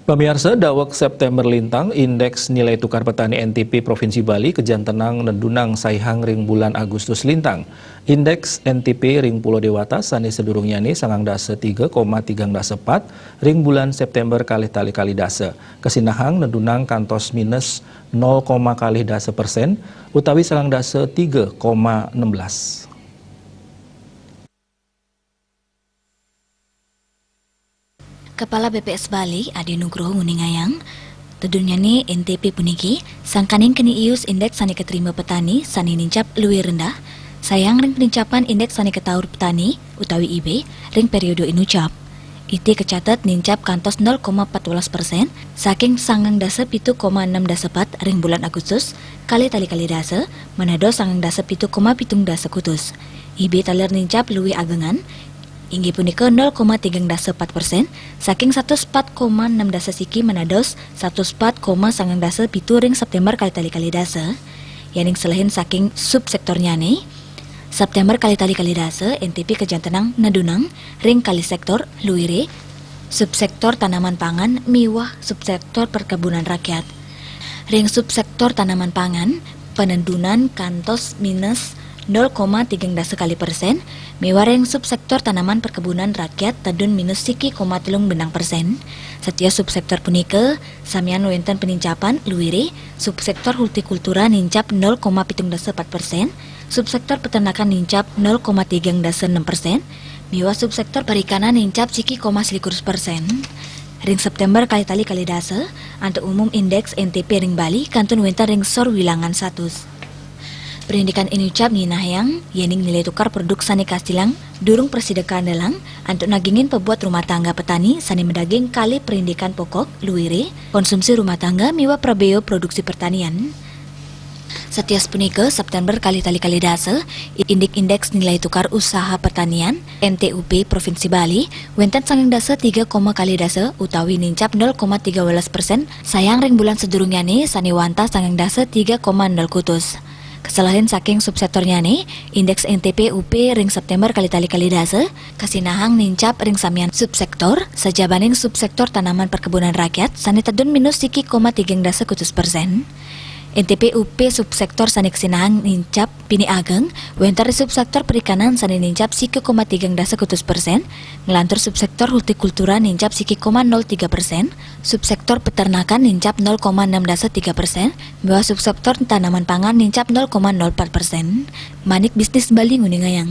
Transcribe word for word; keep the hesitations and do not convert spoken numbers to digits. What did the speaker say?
Pamiarsa, daweg September lintang, indeks nilai tukar petani N T P Provinsi Bali kejantenang nedunang saihang ring bulan Agustus lintang. Indeks N T P ring Pulo Dewata sane sedurungnyane sangang dasa tiga koma tigang dasa pat ring bulan September kalih tali kalih dasa, kasinahang nedunang kantos minus nol koma kalih dasa persen utawi sangang dasa tiga koma enam belas. Kepala B P S Bali, Ade Nugroho nguningayang, tedunnyane N T P puniki sangkaning keni ius indeks sane katrima petani sane nincap luwih rendah, saihang ring penincapan indeks sane kataur petani utawi I B ring periode inucap. Ite kacatet nincap kantos nol koma pat welas persen saking sangang dasa pitu koma enam dasa pat ring bulan Agustus, kalih tali kalih dasa, manados sangang dasa pitu koma pitung dasa kutus. I B taler nincap luwih agengan, inggih punika nol koma tigang dasa pat persen saking satus pat koma enam dasa siki manados satus pat koma sangang dasa pitu ring September kalih tali kalih dasa. Yening selehin saking subsektornyane, September kalih tali kalih dasa, N T P kajantenang nedunang ring kalih sektor, luire, subsektor tanaman pangan miwah subsektor perkebunan rakyat. Ring subsektor tanaman pangan, penedunan kantos minus nol koma tigang dasa kalih persen, miwah ring subsektor tanaman perkebunan rakyat tedun minus siki koma telung benang persen. Satios subsektor punika, samian wenten penincapan, luire, subsektor hortikultura nincap nol koma pitung dasa pat persen, subsektor peternakan nincap nol koma tigang dasa enam persen, miwah subsektor perikanan nincap siki koma selikur persen. Ring September kalih tali kalih dasa, antuk umum indeks N T P ring Bali kantun wenten ring sor wilangan satus. Perindikan inucap nyinahayang, yening nilai tukar produk sane kasilang durung prasida kaandelang antuk nagingin pabuat rumah tangga petani sane madaging kalih perindikan pokok, luire, konsumsi rumah tangga miwah prabeo produksi pertanian. Satios punika, September kalih tali kalih dasa, indik indeks nilai tukar usaha pertanian, N T U P Provinsi Bali, wenten sangang dasa tiga koma kalih dasa utawi nincap nol koma tiga welas persen saihang ring bulan sedurungyane sane wantah sangang dasa tiga koma nol kutus. Kaselehin saking subsektornyane, indeks N T P U P ring September kalih tali kalih dasa, kasinahang nincap ring samian subsektor, sajabaning subsektor tanaman perkebunan rakyat sane tedun minus siki koma tigang dasa kutus persen. N T P U P subsektor sane kasinahang nincap pinih ageng, wenten ring subsektor perikanan sane nincap siki koma tigang dasa kutus persen, nglantur subsektor hortikultura nincap siki koma nol tiga persen, subsektor peternakan nincap nol koma enam dasa tiga persen, miwah subsektor tanaman pangan nincap nol koma nol pat persen. Manik Bisnis Bali nguningayang.